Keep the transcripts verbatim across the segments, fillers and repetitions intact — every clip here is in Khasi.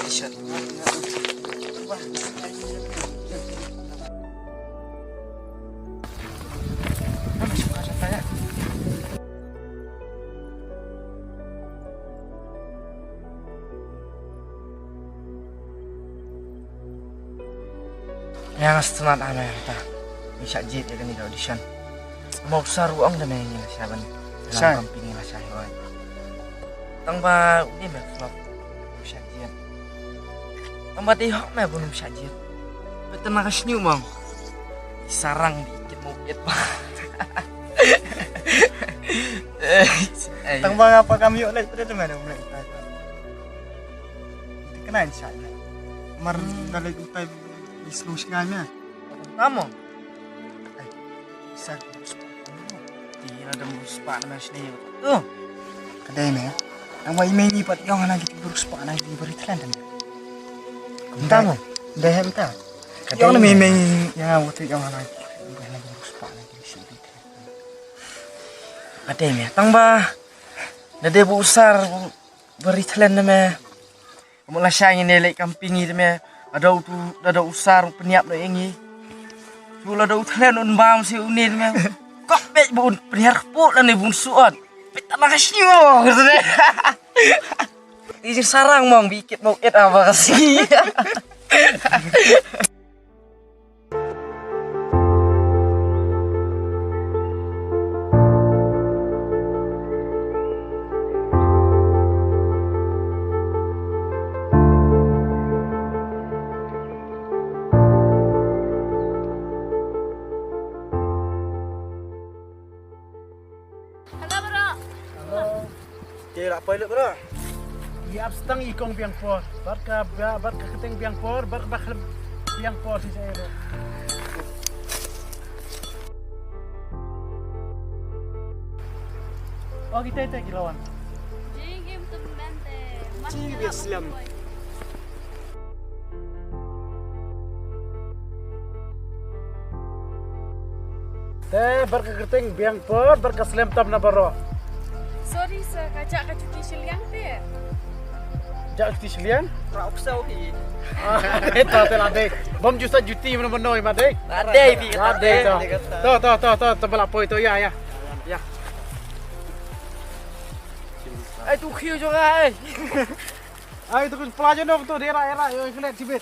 Ïa nga sngewtynnat ïa me ta. Ngi shah jied ïa kane ka audition. Mo sar u ong da me ngi la shah ban. Shah. Company ngi la shah ïa. Tang ba u ne me flop. Ngi shah jied. Tang ba te hok me bun ngi shah jied. Betul na ka shnyu mong. Sarang di kit mo kit ba. Tang ba nga pa kam ïoh leh pede te me dong leh. Te kena in shah ïa. Mar da leh utai di slu shngai me. Tamo. Ai, sa. Ti na dam spah na shne. Tu. Ka dei me. Nang wai me ngi pat ïong hana ki bruk spah na ki bari thlen. Tamo. Dei hem ta. Ka ïong na dei me me. Me ngi ïa wat ïong hana ki bruk spah na ki shi. Ka dei me. Tang ba na dei bu sar bari thlen na me. Mo la shang ne leh camping ngi te me. Ado tu, ado u sar pynïap no ïa ngi. Tu la do u thlen un bam si une te me. Kok bej bu un pynhiar kpu la ne bun suot. Peta ma ka shnyo. Ti jing sarang mong bi kit mo et aba ka si. Hello, bro. Hello. Te la poi lut, bro. Ïa ap stang i kong biang por. Bar ka ba-, bar ka kyrteng biang por, bar ka ba khlem biang por si sa ero. Oh, kita itu kilawan. Jing game tu bente. Jing game slam. Te bar ka kyrteng biang por, bar ka slem tam na baroh. Sorry sir, ka jak ka juti shiliang te. Jak juti shiliang? Rau ksau hi. Ah, te ta te la dei. Bom jusa juti mano mano ma dei. La dei bi la dei ta. To to to to to bala poi to ya ya. Ya. Ai tu khiu jong ai. Ai tu pelajar nok tu dera era yo kena tibit.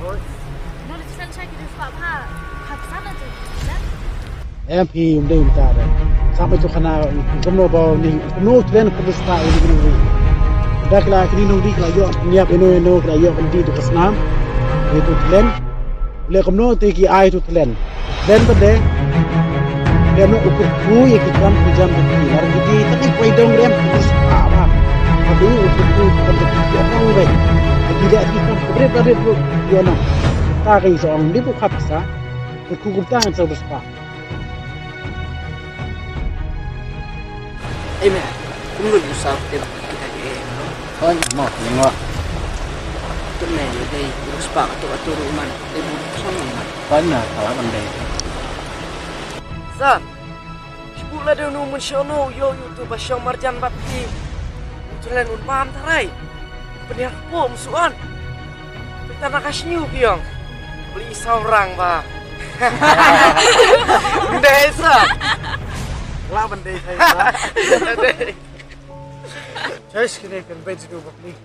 Hoi. No le tu san shai ki tu spah bha. Hap sana tu. Em phi um dei um ta re. Sa mai tu khana kumno ba ni kumno tren kumno spah ni kumno. Da kila kini nong di kila yo niap eno eno kila yo kan di tu ka snam. Ni tu tren. Le kumno te ki ai tu tren. Tren ba de. Rem no ukur ku ye ki tuan ku jam ku ki lar ki di tapi kuai dong rem ku spah ba. Tapi ukur ku kan tu ki dong be. Ki da ki kan ku bre bre bre yo no. Ta ka i song di bu khap sa. Ku ku ta ngan sa bu spah. Ei me, kumno u sa te ba ki ha ke no. Kon mo ni ngo. Tu me le dei u spah tu atu ru man te bu song man. Kon na kala man dei. Sa. Shibuk la dei nu mun shono yo yu tu ba shong marjan bat ti. Utulen un pam tarai. Peniak po musuan. Pita na ka shnyu ki yong. Beli saurang ba. Ndei sa. La ban dei sa ba. Ndei. Chais kini kan ben situ bak ni.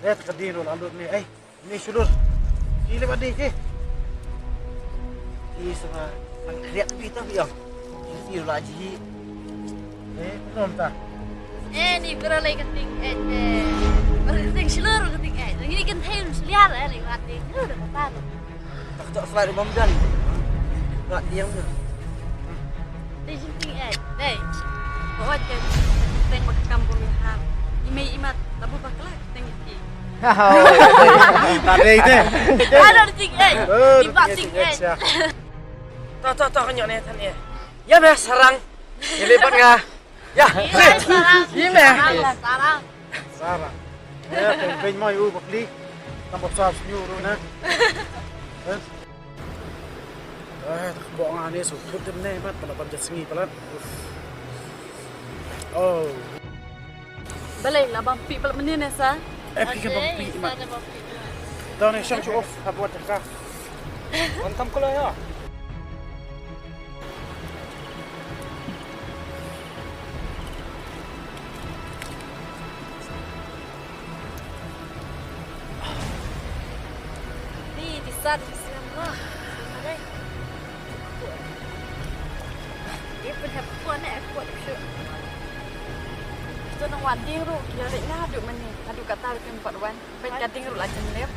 Ret ka dino la lut ni ai. Ni sulur. Ki le ba dei ke. Ki sa ba. Ang kriat pita ki yong. Ki la ji. Eh, kumno mynta? Eh, ni pura lai ka ting eh, eh. Pura ka ting shlur ka ting eh. Ni kan thei sliar eh, lai wat ting. Lu da kata tu. Tak tak slide bom dan. Rat tiang tu. Dei jin ting eh. Dei. Bawa je. Teng bak kam bom ni ha. Imei imat labu bakla ting iti. Tak dei te. Ada ting eh. Tiba ting eh. Ta ta ta kanyok ne tan eh. Ya me sarang. Ini pat nga. Ya. Sarang. Ini. Sarang. Sarang. Ya, peng peng mai u bakli. Tambah sab snyu ru na. Eh. Eh, tak bok nga ni su tut dem ne mat pala pam jat sngi palat. Oh. Balei la bam pi palat mene ne sa? Eh, pi ka bam pi mat. Tau ne shang shu off ha buat jaka. Wan kam kula ya. Ni di sat di siam lah. Ni pun hep kuat ni kuat syu. Kita nang wading ru kira rik ngadu mani ngadu kata ru kan pat wan. Peit ka ding ruh la jen lep.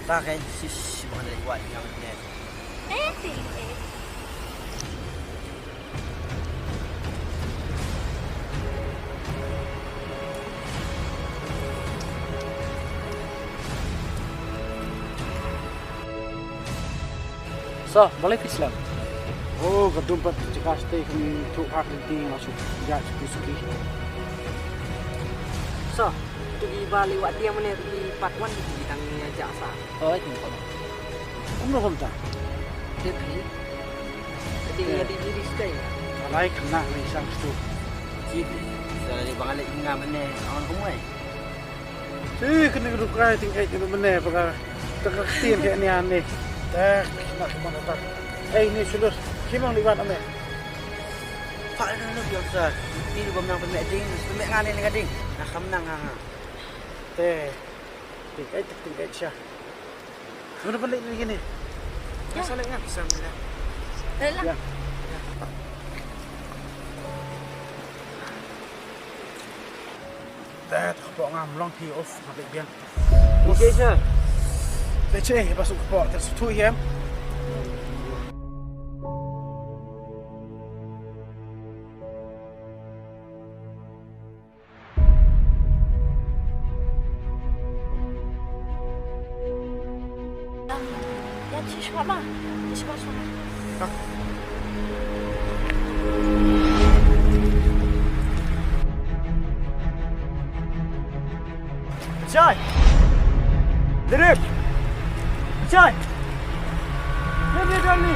Ta kan sis bang leh wat ïa ne. Eh ti eh. Sa, balei phi slem? Oh, ka dum pat jaka stay kan tu hak di nga suk ja suki suki. Sa, tu ki ba liwat dia mane tu ki pat wan ki tang ni aja sa. Oi, ni kono. Kumno kumta? Te phi. Te ya di diri stay. Alai kena ni sang stu. Ji phi. Sa di bangalek nga mane awan kumai. Ti kene rukai ting eh kene mene baka. Tengah tin ke ni ane. Tak nak ke mana tak. Eh ni sulut. Kimang liwat ame. Pak ni nak biar sa. Ni lu bam nang pemek ding, pemek ngane ni ngading. Nah kam nang ha. Te. Ting eh ting eh sya. Mana balik ni gini? Ya. Asal ingat bisa mila. Dah lah. Ya. Tet, kepok ngam long pi off ngam biang. Okey sir. Tet eh, masuk kepok terus tu ya. Yan shi shwa ma. Shi shwa shwa. Jai. Direk. Jai. Ni ni ni.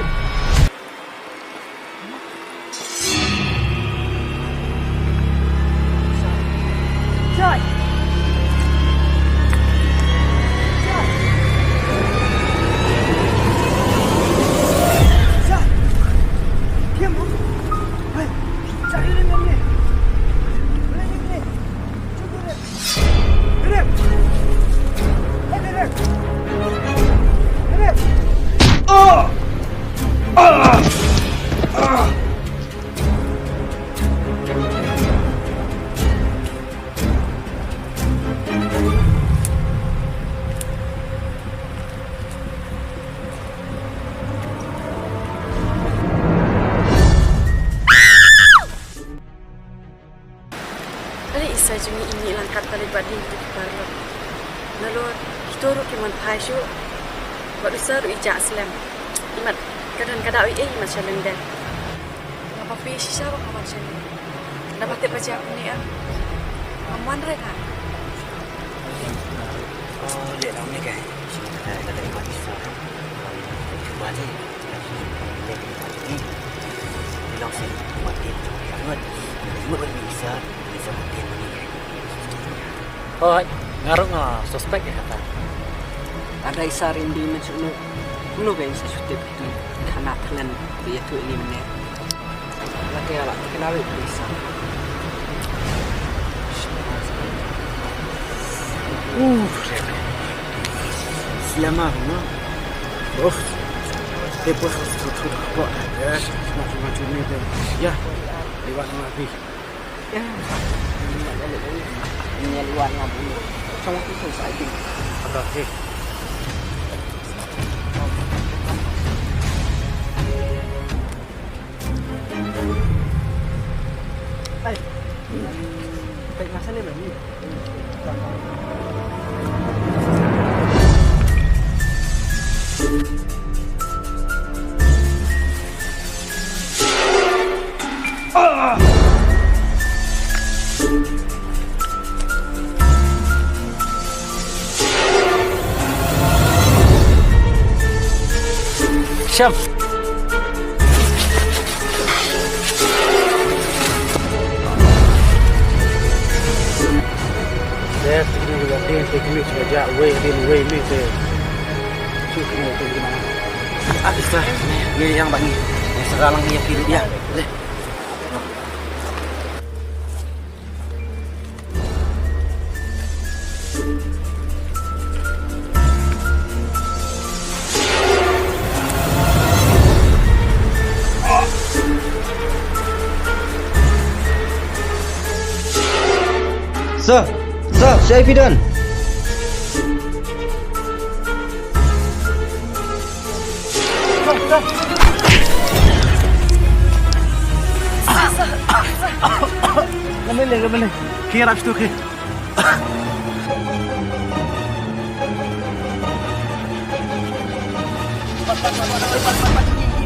Balei i Sir jong ngi i mih lang kat balei bad ïing ki paralok. Nalor kito ruh ki mon phai shuh. Bad u Sir ruh i jah slem. Imat ka don ka daw ei ei imat sha lyndet. Nga ba phi shisha ruh ka wan sha ngi. Naba tip ba jia kumne em. Ngam wan re ka. Oh, dei lang ne kai. Shisha ka dei wan shisha. Cuba je. Hooid, nga ruh nga suspect ïa kata. Lada i Sir im dei mynta shuh, kumno ba in sa shu tip ïa ki khana thlen ba ïathuh ïa ngi mynne. Nga te nga la thikna wei ba i Sir. Slem ah, no? Oh. Te pues, pues, pues, pues, pues, ya. Sma sma chuni te. Ya. Liwat na pi. Ya. Ni liwat na pi. Sama tu tu sa pi. Ada ke. Hai. Baik masa ni bani. Sham. Ah, bisa. Ni yang bang ni. Yang sekarang ni yang kiri dia. Boleh. Sir, sir, Sir Fidan. Khamele, khamele. Khe rap stu khe.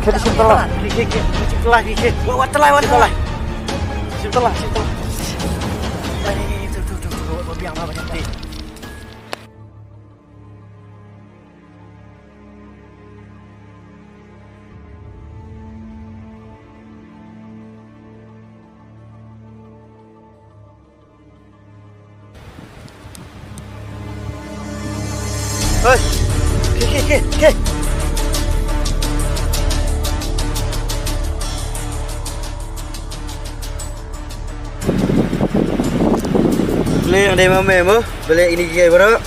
Khe shim tala. Khe, khe, khe. Shim tala, khe, khe. Wa, wa tala, wa tala. Shim tala, shim tala. Ai, ai, ai, tu, tu, tu, tu. Wa, wa biang, wa biang. Hei. Khe, khe, khe, khe. Balei nga dei ma me mo? Balei ini kiei baroh?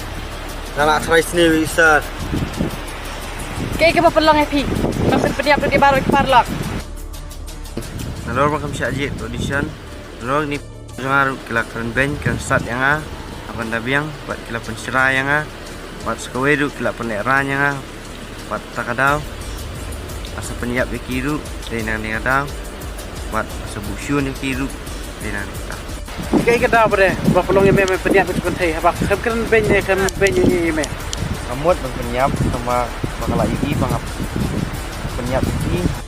Nga la try sniew ïa i Sir. Kaei kaba pynlong ïa phi? Ba phin pynïap ïa ki baroh ki paralok. Nalor ba kam shah jied audition. Nalor ni jong nga ruh ki la kren beiñ kren sat ïa nga. Haban da biang bad ki la pynshrai ïa nga. Bad sa kawei ruh ki la pynlehrain ïa nga. Bad ta ka daw, asa pynïap ïa ki ruh dei na kane ka daw. Bad asa buh shun ïa ki ruh dei na kane ka daw. Kaei ka daw ba dei ba pynlong ïa me, me pynïap ïa ki kynthei haba khlem kren beiñ ne khlem beiñ ïa me? Ka mut ban pynïap, tangba ba ka la ïohi ba nga pynïap ïa ki.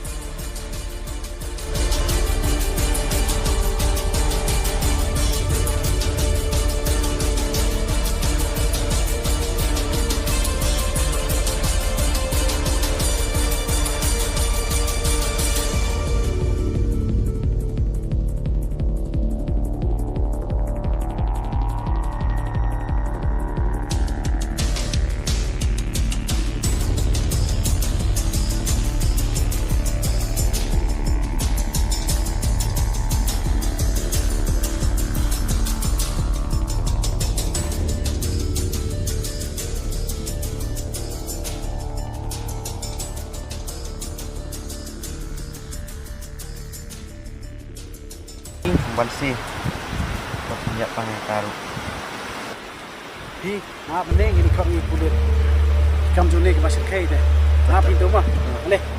Wan si. Ko pynïap pang ka ruh. Phi, nga mynne ngi ni khot ngi pulit. Kam jong ne ki ba shyrkhei te. Nga phi tu ma. Ale.